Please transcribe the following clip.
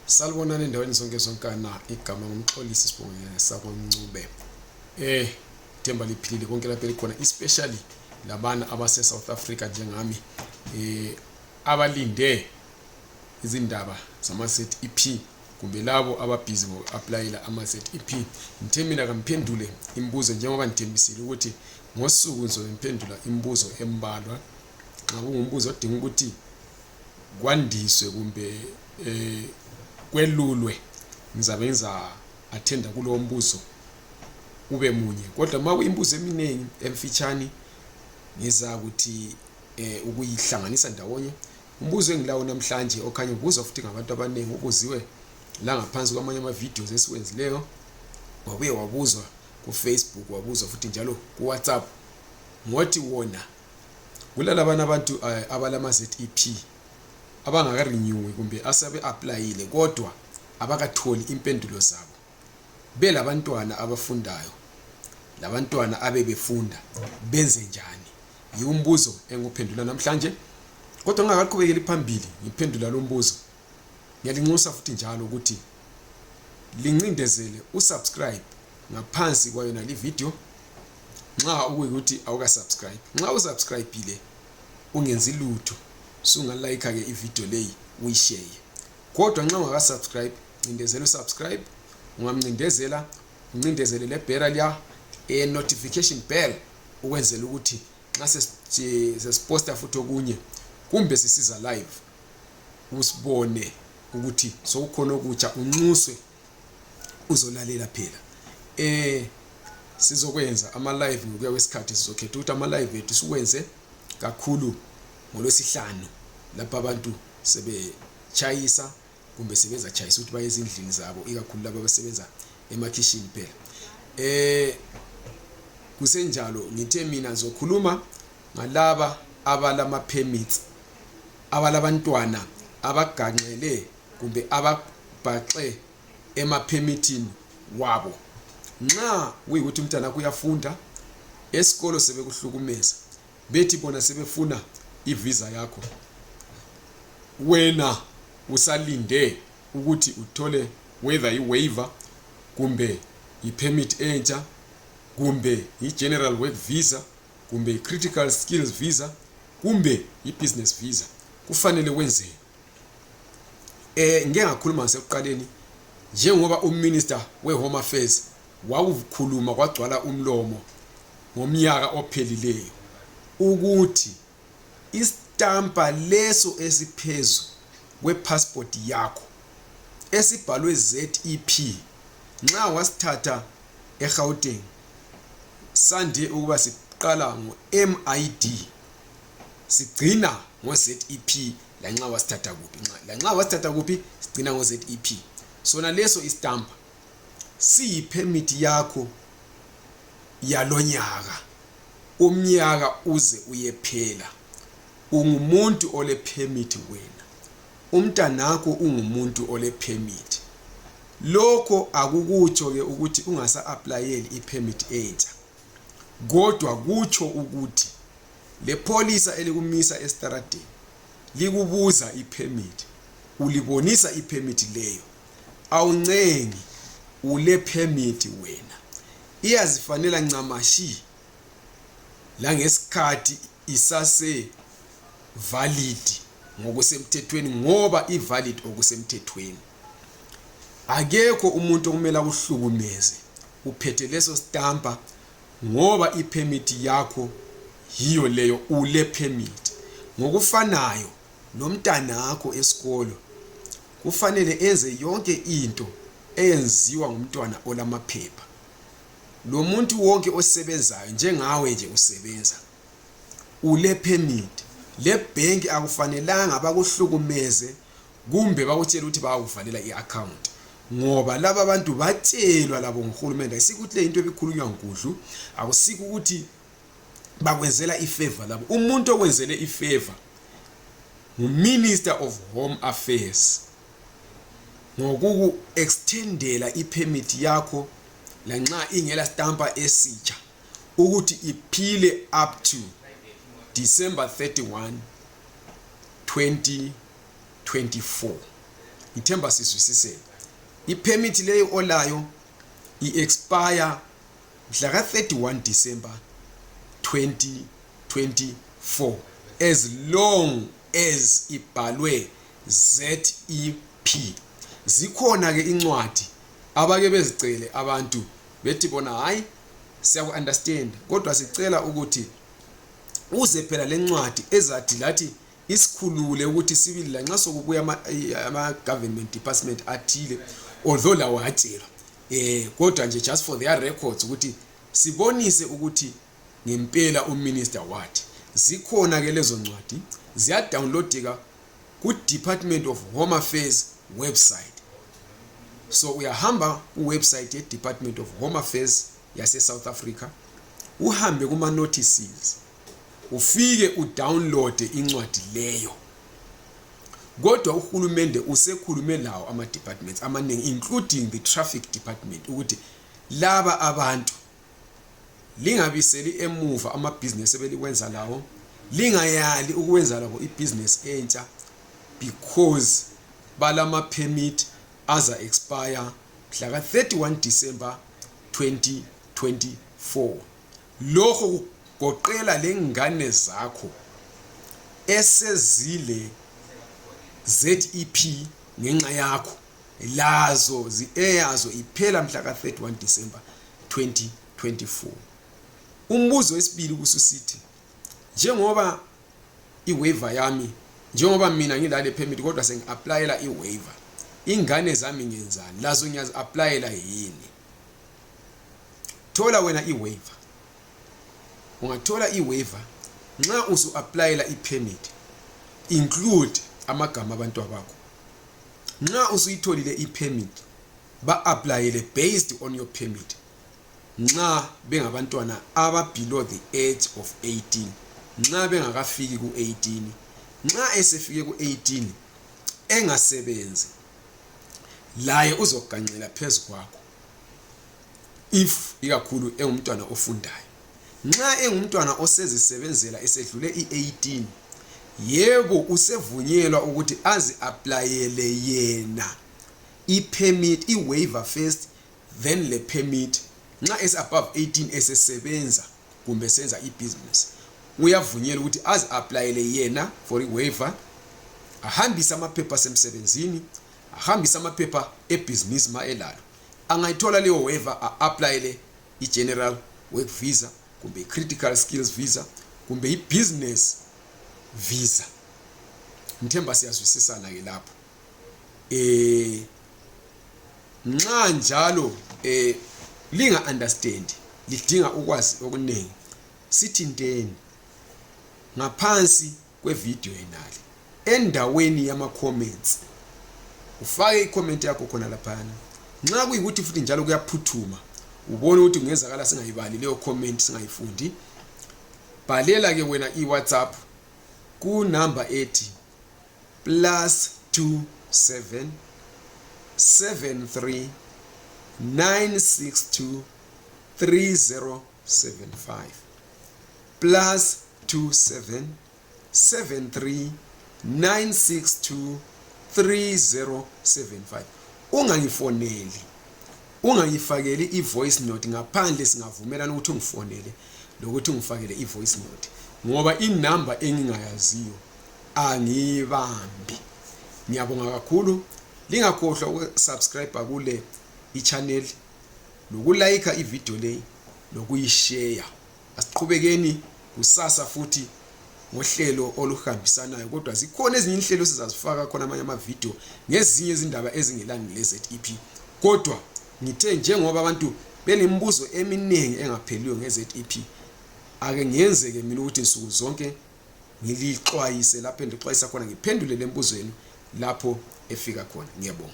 Salibonani endaweni zonke zonkana igama ngumxolisi sibonge sakwancube. Themba liphilile konke lapha likhona especially labana abase South Africa njengami abalinde izindaba zama ZEP kumbe labo ababhizi ngo-applyela ama ZEP. Ngithe mina kamphendule imibuzo njengoba ngithembisile ukuthi ngosuku ngizophendula imibuzo embalwa. Nxa kungumbuzo odinga ukuthi kwandiswe kumbe kwelulwe ngizabe ngiza attenda kulo mbuzo ube munye, kodwa uma kuyimbuzo eminingi emfitshane ngiza ukuthi ukuyihlanganisa ndawonye. Umbuzo engilawo namhlanje okhanye ubuzwa futhi ngabantu abaningi ubuziwe la ngaphansi kwamanye ama videos esiwenzileyo, wabuye wabuzwa ku Facebook, wabuzwa futhi njalo ku WhatsApp, ngothi wona kulalabana abantu abalama ZEP abangaka renew kumbe asabe applyile kodwa abakatholi impendulo zabo. Belabantwana abafundayo, labantwana abebefunda benze njani? Yumbuzo enguphendula namhlanje. Kodwa ngingaqhubekeli phambili ngiphendula lo mbuzo, ngiyalinxusa futhi njalo ukuthi lincindezele usubscribe ngaphansi kwayona le video nxa ukuthi awuka subscribe. Nxa usubscribeile ungenzi lutho, sungalike ke ivideo leyi uyishare. Kodwa nxa ungaka subscribe, ncindezela usubscribe, ungamncindezela uncindezele le bell ya notification bell ukwenzela ukuthi nxa sesiposta futhi okunye kumbe sisiza live usibone ukuthi sokukhona okutsha, unxuswe uzolalela phela. Sizokwenza ama live ngokuya kwesikhathi, sizokhetha ukuthi ama live ethu sikwenze kakhulu ngolwesihlanu lapha abantu sebechayisa kumbe sebenza chayisa ukuthi baye ezindlini zabo, ikakhulu laba abasebenza emakhishini phela. Kusenjalo ngithe mina ngizokhuluma ngalaba abalama permits, abalabantwana abaganxele kumbe ababhaxe ema permitini wabo. Nxa kuyikuthi umntana wakho uyafunda esikolo sebekuhlukumeza, bethi bona sebefuna ivisa yakho, wena usalinde ukuthi uthole whether i-waiver kumbe i-permit entsha kumbe i-general work visa kumbe i-critical skills visa kumbe i-business visa, kufanele wenzeni? Ngeke ngakhuluma ngasekuqaleni njengoba uMinister we-Home Affairs wakukhuluma kwagcwala umlomo ngomnyaka ophelileyo ukuthi istampa leso esiphezu kwepassport yakho esibhalwe ZEP nxa wasithatha eGauteng sande ukuba siqala ngo-MID sigcina ngo-ZEP lanxa wasithatha kuphi, lanxa wasithatha kuphi sigcina ngo-ZEP. Sona leso istampa siyi-permit yakho yalonyaka, umnyaka uze uyephela. Ungumuntu ole permit wena, umntanakho ungumuntu ole permit. Lokho akukutsho ke ukuthi ungasa applyeli i-permit entsha, kodwa kutsho ukuthi le polisa elikumisa estradeni likubuza i-permit, ulibonisa i-permit leyo, awuncengi ule permit wena, iyazifanela ncamashi la ngesikhathi isase valid ngokusemthethweni, ngoba i-valid okusemthethweni. Akekho umuntu okumele ukuhlukumeze uphethe leso stampa ngoba i-permit yakho hiyo leyo, ule permit. Ngokufanayo nomntana wakho esikolo kufanele enze yonke into eyenziwa ngumntwana olamaphepha. Lo muntu wonke osebenzayo njengawe nje usebenza, ule permit. Le bank akufanelanga bakuhlukumeze kumbe bakutshela ukuthi bayakuvalela i-account, ngoba laba abantu batshelwa labo nguhulumende. Ayisikuthi le into ebikhulunywa ngudlu, akusiko ukuthi bakwenzela ifavor labo. Umuntu okwenzele ifavor nguMinister of Home Affairs ngokuku extendela i-permit yakho lanxa ingela stampa esitsha ukuthi iphile up to December 31, 2024. ngithemba sizwisisele. I-permit leyo olayo i-expire mhla ka 31 December 2024 as long as ibhalwe ZEP. Zikhona ke incwadi abake bezicele abantu bethi bona hayi siyaku understand kodwa sicela ukuthi uze phela lencwadi ezathi lathi isikhulule ukuthi sibili la nxa sokubuya ama government department athile although lawo hatshela kodwa nje just for their records ukuthi sibonise ukuthi ngempela uminister wathi. Zikhona ke lezo ncwadi ziya downloadeka ku Department of Home Affairs website. So uyahamba ku website ye Department of Home Affairs yase South Africa, uhambe kuma notices, ufike udownload incwadi leyo. Kodwa uhulumende usekhulume lawo ama departments amaningi including the traffic department ukuthi laba abantu lingabiseli emuva ama business ebelikwenza lawo, lingayali ukwenza labo ibusiness entsha because balama permit aza expire mhla ka 31 December 2024. Lokho kugoqela lengane zakho esezile ZEP ngenxa yakho lazo eyazo iphela mhla ka 31 December 2024. Umbuzo wesibili kususithi njengoba iwaiver yami njengoba mina ngilale permit kodwa sengiapplyela iwaiver, ingane zami ngenzani lazo ngiyazi applyela yini? Thola wena iwaiver, ungathola iwaiver nxa usu applyela ipermit include amagama abantu abakho. Nxa usuyitholile ipermit ba applyele based on your permit nxa bengabantwana aba below the age of 18, nxa bengakafiki ku 18, nxa esefike ku 18 engasebenzi laye uzoganxela phezulu kwakho if ikakhulu engumntwana ofundayo. Nxa engumntwana osezisebenzela esedlule i18, yebo usevunyelwa ukuthi azi applyele yena ipermit iwaiver first then le permit. Nxa es above 18 esesebenza kumbe senza ibusiness uyavunyelwa ukuthi azi applyele yena for iwaiver, ahambisa amaphepha semsebenzini, ahambisa amaphepha ebusiness maelalo. Angayithola leyo waiver applyele igeneral work visa kumbe critical skills visa kumbe ibusiness visa. Ngithemba siyazwisisana ke lapho. Nxa njalo linga understand lidinga ukwazi okuningi, sithinteni ngaphansi kwe video yenali endaweni yama comments, ufake icomment yakho khona lapha. Nxa kuyikuthi futhi njalo kuyaphuthuma ubone ukuthi kungenzakala singayibali leyo comment singayifundi, bhalela ke wena iWhatsApp ku number ethi +27 73 962 3075 +27 73 962 3075. Ungangifoneli, ungangifakeli ivoice note ngaphandle singavumelana ukuthi ungifonele lokuthi ungifakele ivoice note ngoba inumber engingayaziyo angibambi. Ngiyabonga kakhulu, lingakhohlwa ukusubscribe kule ichannel nokulike ivideo leyi nokuyishare. Asiqhubekeni kusasa futhi ngohlelo oluhambisanayo, kodwa zikhona ezinye inhlelo sizazifaka khona amanye ama video ngezinye izindaba ezingelani le ZEP. Kodwa ngithe njengoba abantu benembuzo eminingi engapheliyo ngeZEP, ake ngiyenzeke mina ukuthi insuku zonke ngilixwayise lapho endixwayisa khona ngiphendule lembuzo yenu lapho efika khona. Ngiyabonga.